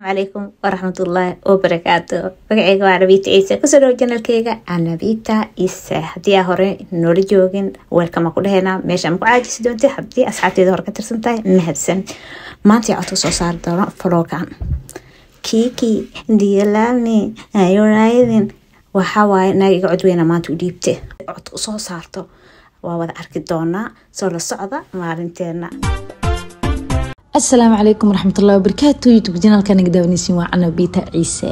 Calaykum waraxmatullaahi wabarakaatu. Magaceyga waa Nabiita Ciise, kusoo dhawo channelkeyga Anabiita Ciise. Haddii aa hore noola joogin, welcome ku dhaheynaa. Meesha ma ku caajisi doonta. Haddii asxaabteeda hore ka tirsan tahay, mahadsan. Maanta codka soo saari doono vlogan "Kiki, do you love me? Are you riding?" Waxaa waaye naag iga cod weyna maanta u dhiibte codka soo saarto. Waa wada arki doonaa, soo la socda maalinteena. Asalaamu calaykum waraxmatullahi wabarakaatu. YouTube channelka naga daawanaysiin waa Canabita Ciise.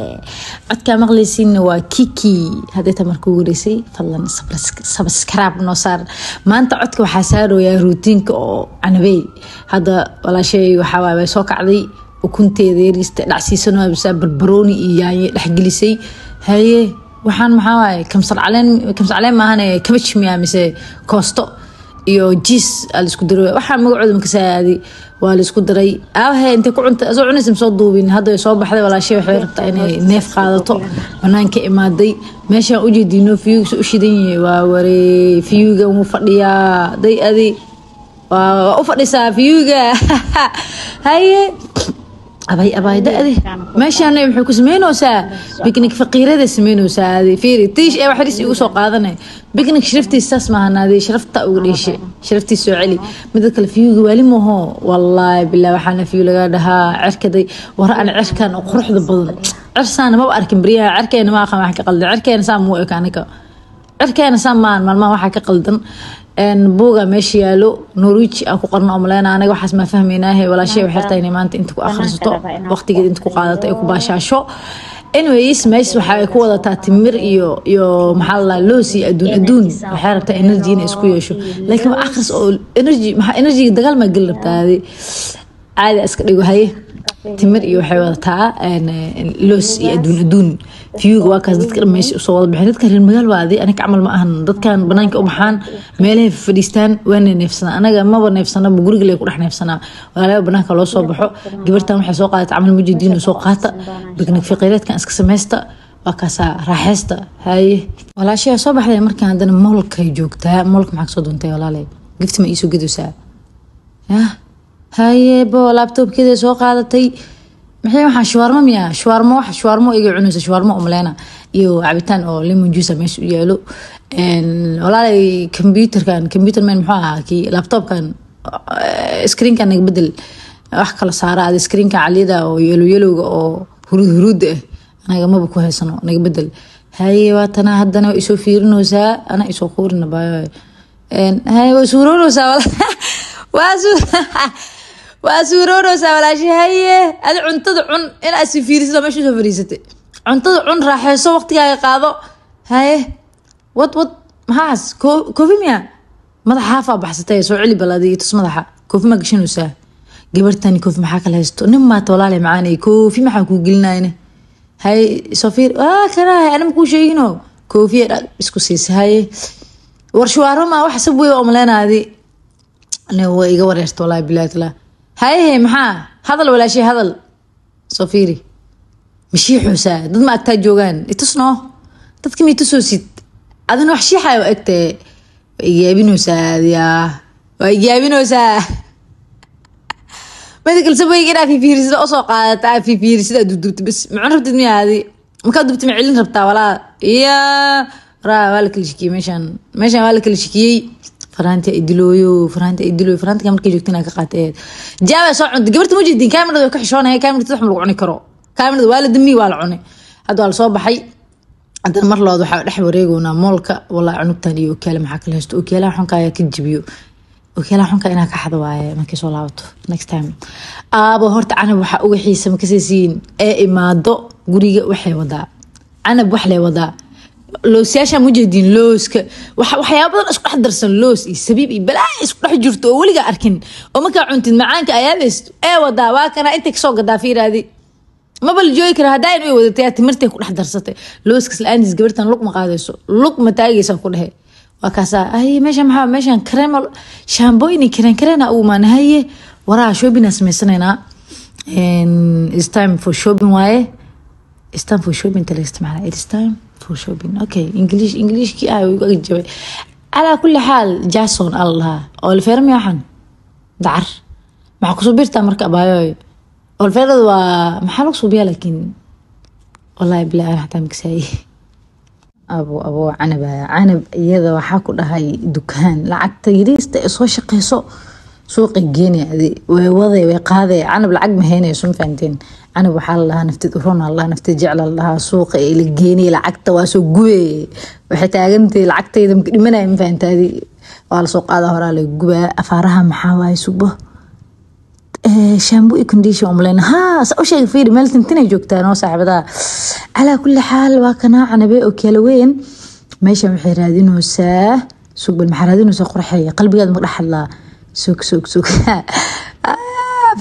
Codkaa maqlaysiinna waa Kiki. Haddii taa markuu wareysay, fadlan subscribe noo saar. Maanta codka waxaa saarayaa routineka oo Canabey. Hadda walaashay waxaa waaye way soo kacday, ukunteeda yariista dhacsiisanoo barbarooni iyo yaanyo dhexgelisay. Haye, waxaan maxaa waaye? Kamsar caleen, kamsar caleen maahane, cabbage miya mise koosto iyo cheese aa laisku daray? Waxaa magacooda makasaadi, waa laisku daray. Aabahe intay ku cunta soo cunaysa soo duubin. Hadda way soo baxday walaashay, waxay rabtaa inay neef qaadato. Banaanka imaaday, meeshaan ujeediino viewgiisa u shidan yahay. Waa waree, viewga wuu fadhiyaa day, adi waa u fadhisaa viewga. Haye, abay abay da-di, meeshaan maxay ku sameynaysaa? Picnic faqiirada sameynaysaa. Adi fiiri, tiish ee wax ris igu soo qaadanay. Picnic sharaftiisa saas maahan. Adi sharafta uga dheeshe, sharaftiisa soo celi. Mida kale, viewga waali maho, wallaahi bilaa. Waxaana view laga dhahaa cirkaday wara aan cirkan oo quruxda badan. Cirsaana maba arkin baryaha. Cirkeena ma aqaan wax ka qaldan. Cirkeena saa muu eka aniga, cirkeena saa maan maalmaha waxaa ka qaldan. Buuga meesha yaalo Norwich aan ku qorno oo maleyna anaga waxaas maa fahmaynaahe. Walaashay waxay rabtaa inay maanta inta ku akhrisato, waqtigeeda inta ku qaadato, ay ku baashaasho. Anyways, meesha waxay ku wadataa timir iyo maxaa la dhahaa, loos iyo adduun adduun. Waxay rabtaa energy inay isku yeesho, laakiin waa akhris oo energy. Maxaa energy? Dagaal maa geli rabtaa? Adi caadi iska dhigo. Haye, timir iyo waxay wadataa loos iyo adduun adduun. Viewga waa kaas. Dadka dhan meesha usoo wada baxeen, dadka reer magaal waa adi aniga camal ma ahan. Dadkan banaanka u baxaan, meelahay fadhiistaan, waana neefsanaa. Anaga maba neefsanaba, guriga lay ku dhex neefsanaa. Walaalaha, banaanka loo soo baxo. Gabartan waxay soo qaadata camal mujidiin soo qaata. Picnic faqiireedkan iska samaysta, waa kaasaa, raaxeysta. Haye, walaashayaa soo baxday. Markaan haddana mallkay joogtaa. Mallka maxaa kasoo doontay, walaalay? Gift ma iisoo gedaysaa? Yah, haye bo, laptopkeeda soo qaadatay. Maxay waxaan? Shawarma miya? Shawarmo, wax shawarmo iga cunaysa, shawarmo umaleena iyo cabitaan oo lemon juice meesha u yaalo. Walaalay, computerkan, computer man muxuu ahaa kii laptopkan, screenkan naga bedel, wax kala saara. Ada screenkan caliyada oo yellow yellowga oo huruud huruud ah anaga maba ku haysano, naga bedel. Haye, waatana haddana way isoo fiirinaysaa, ana isoo quurina baayo. Haye, way suuroonaysaa, waa suuroonaysaa walaashi. Haye, adi cuntada cun, inaad si fiirisid meesha usoo fadhiisatay. Cuntada cun, raaxeyso, waqtigaaga qaado. Haye, wad wad, maxaas? Koofi miya? Madaxa haafaa baxsatay, soo celi bal. Adiga tus madaxa, koofi ma gashanaysaa? Gabartani koofi maxaa kala haysto? Nin maata, walaale macaanay, koofi maxaa kuu gelinayne? Haye, soo fiir, waa kanahay, anima kuu sheegino. Koofiya dhag isku siisa. Haye, war shawarma wax Subway waa umaleynaa. Adi aniga waa iga wareerta, wallahi bilahi taala. Hayehe, maxaa hadal walaashay? Hadal, soo fiiri, mashiixuusaa dad ma agtaa joogaan? Itusno dadka, ma itusoosid? Adina wax shiixayo egtee, waa igaabinaysaa adiyaa, waa igaabinaysaa. Mida kale, Subwayga inaad fifiirisida oo soo qaadata, aad fifiirisida, aad dubdubta bas macun rabtid miya? Adi markaa dubta ma celin rabtaa, walaa? Iya raa, waa la kala shikiyey meeshaan, meeshaan waa la kala shikiyey. Faraanti ay dilooyo, faraanti ay dilooyo. Faraantiga markay joogtana ka qaatay jaaba soo cunta. Gabarta mujeedin kaamirada way ka xishoonaya. Kaamirada wax ma lagu cuni karo. Kaamirada waa la damiye, waa la cunay. Hadda waa la soo baxay. Haddana mar labaad waxaa dhex wareegoynaa mallka. Walaa cunugtan iyo okiyaale maxaa kala haysto? Okiyaalaha xunka ayaa ka jibiyo. Okiyaalaha xunka inaa ka xado waaye markay soo laabato next time. Aabo, horta Canab waxaa uga xiisa makasaysiin ee imaado guriga. Waxay wadaa Canab, wax lay wadaa loosyaasha mujeediin, looska waxyaaba badan isku dhex darsan, loos iyo sabiib iyo balaa isku dhex jirto oo weligaa arkin, oo markaa cuntid macaanka ayaabaysto ee wadaa. Waa kana, intay kasoo gadaa fiiraadi, maba la joogi kara. Haddaa in way wadatay, timirtay ku dhex darsatay looskaas. La-aantiis gabartan lug ma qaadayso, lug ma taagaysa ku dhehe. Waa kaasaa. Haye, meesha maxaa? Meeshan kareem, shaambooyin, kareen kareena ugu maana. Haye, waraa shopping aan samaysanaynaa. It's time for shopping waaye, it's time for shopping. Tala isticmaala, it's time for shopping. Okay, English, Englishkii ah igu jabay. Calaa kulli xaal, Jason aa la dhahaa oo lafeermi. Waxaan dacar maxaa kusoo birtaa marka, abaayoy? Olfeerada waa maxaa lagu suubiyaa? Laakiin wallaahi bilaa ana xataa makasaaye. Abo abo, Canab Canab iyada waxaa ku dhahay dukaan lacagta yariista ee soo shaqeyso suuqa geeni, adi way waday, way qaaday. Canab lacag ma haynayso, ma fahanteen? Canab waxaa la dhahaa nafteed uron, la dhahaa nafteed jecla, la dhahaa suuqa ee la geenay lacagta waa soo gubay. Waxay taagantay lacagtayda maka dhimanaya, ma fahantaadi? Waa lasoo qaadaa, horaa la gubaa. Afaaraha maxaa waaye? Subo shampoo iyo condition umaleyn. Haa, sa u sheegay, fiiri meel tintinay joogtaa noo saaxiibadaha. Calaa kulli xaal, waa kanaa Canabe oo kala weyn. Meeshan waxay raadinaysaa, sugbal, maxaa raadinaysaa? Qurxeeya qalbigaada ma dhex hadlaa? Sug sug sug,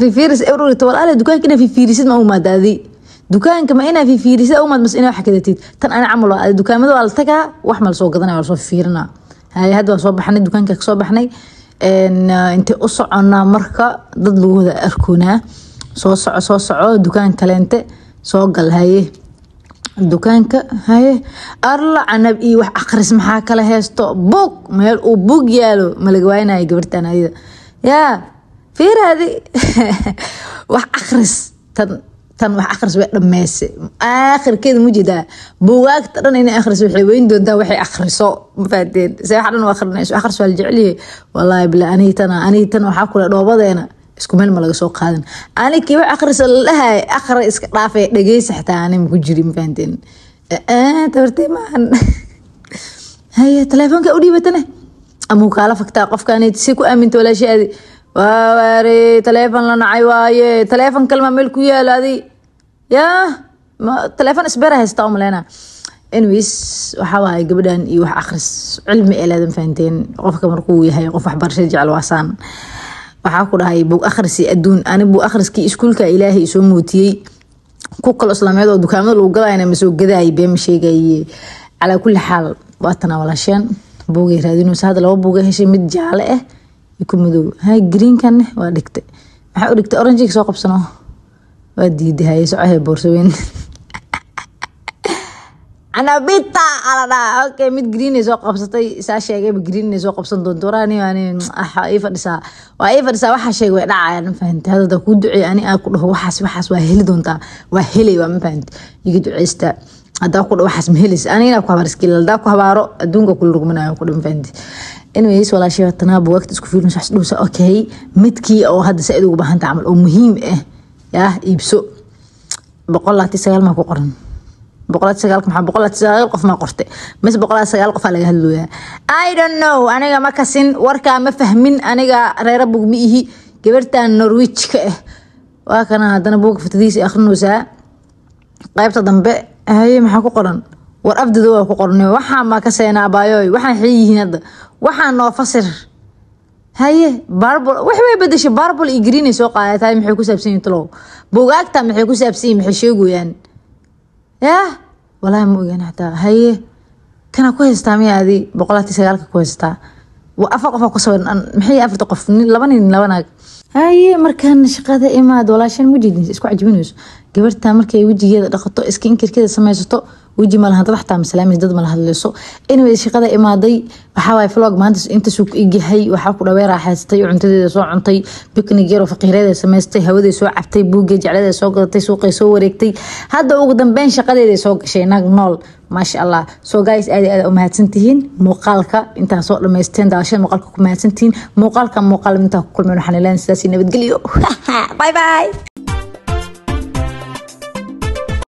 fifiiris eurorita walaale. Dukaanka inaa fifiirisid ma umaad adi? Dukaanka ma inaa fifiirisid umaad mas inaa wax kadatid? Tan ana camal waa adi, dukaamada waa la tagaa, wax ma lasoo gadanaya, waa lasoo fifiirinaa. Haye, hadda waa soo baxnay, dukaanka kasoo baxnay. Intee u soconaa marka? Dad lagu wada arkoonaa. Soo soco, soo soco, dukaan kaleente soo gal. Haye, dukaanka haye arla. Canab iyo wax akhris maxaa kala haysto? Buug, meel uu buug yaalo malaga waaynayo gabartan ayada. Yaa fiiraadi wax akhris tan tan wax akhris way dhameyse aakhirkeeda. Ma jeedaa buugaagta dhan inay akhriso? Waxay weyn doontaa waxay akhriso, ma fahanteen? Se wax dhan u akhrinayso, akhris waa la jecelyahay. Wallaahi bila aniga tan, aniga tan waxaa kula dhoobadeena isku meel ma laga soo qaadan. Ani kii wax akhrisa la dhahay, akhri iska dhaafay, dhegeysa xitaa ani ma ku jiri, ma fahanteen? Tabartay maahan. Haye, telefoonka u dhiibatane ama kaala fagtaa qofkaan si ku aaminta walaashaadi? Waa teleefon la nacay waaye. Teleefon kalma meel ku yaalo adi? Yaa teleefon isbeera haysta umaleyna. Anyways, waxaa waaye gabadhan iyo wax akhris cilmi ee leedan, fahanteen? Qofka markuu yahay qof waxbarasho jecel waasaan. Waxaa ku dhahay buug akhrisi adduun. Ani buug akhriskii iskuulka Ilaahay soo muutiyey, ku kalo islaameed oo dukaamada lagu gadayna ma soo gadaayay, been ma sheegaye. Calaa kulli xaal, waatana walaasheen buugay raadinaysa. Hadda laba buugay heshay, mid jaale ah iyo ku madow. Hay, greenkan waa dhigtay. Maxaa u dhigtay? Orange soo qabsano waa diiday. Haye, socohe boorso weyn. Canabita aladhaa. Okay, mid green ay soo qabsatay. Saa sheegayba, green ay soo qabsan doonto. Waraani ani ii fadhisaa, waa ii fadhisaa. Waxaa sheegay way dhacayaan, ma fahantay? Hadda kuu duceey ani aa ku dhaho waxaas, waxaas waa heli doontaa, waa helay, waa ma fahantay? Iga duceysta. Haddaa ku dhaho waxaas ma helaysa, anigana ku habaar iskiil. Haddaa ku habaaro, adduunka kula rugmanayo ku dhaho, ma fahantay? Anyways, walaashay watanaa buugaagta isku fiirinayso. Waxaas dhahaysa okay, midkii oo hadda saa-id ugu baahanta camal oo muhiim ah yaa iibso. 129 maa ku qoran? 129-ka maxaa? 129 qof maa qortay mise 109 qofaa laga hadlooyaa? I don't know, aniga ma kasin, warkaa ma fahmin. Aniga reera bug ma ihi. Gabartan Norwich ka ah waa kana. Haddana buuga fatadiisa akhrinaysaa qaybta dambe. Haye, maxaa ku qoran? War afdada waa ku qoran. Waxaa ma ka seenaa baayoy? Waxaan xii yihiin hadda, waxaa noo fasir. Haye, purple wax way bedeshay, purple iyo green ay soo qaadatahay. Maxay ku saabsan yihiin talow buugaagta? Maxay ku saabsan yihiin? Maxay sheegayaan? Yah, walaahi ma ogaan xataa. Haye, kana ku haystaa miya adi? 129-ka ku haystaa. Waa afar qof oo ku sawiran. Maxay afarta qof? Laba nin, laba naag. Haye, markaan shaqada imaad, walaashan wejigiisa isku cajbinayso gabarta. Markay wejigeeda dhaqato, skincarekeeda samaysato, weji malahan dad xataa masalaamis, dad mala hadlayso. Anyway, shaqada imaaday. Waxaa waaye vlog maanta intaasuu ku egyahay. Waxaa ku dhawee raaxaystay, cuntadeeda soo cuntay, picnic yaroo faqiireeda samaystay, hawaday soo cabtay, buugga jecladeeda soo gadatay, suuqay soo wareegtay. Hadda ugu dambeyn shaqadeeda soo gashay, naag nool, maasha Allah. So guys, aad iyo aad u mahadsantihiin muuqaalka intaa soo dhamaysteen, daawashada muuqaalka ku mahadsantihiin. Muuqaalka muuqaal intaa ku kulmeen, waxaan ilaahay sidaas nabadgelyo. Bye bye.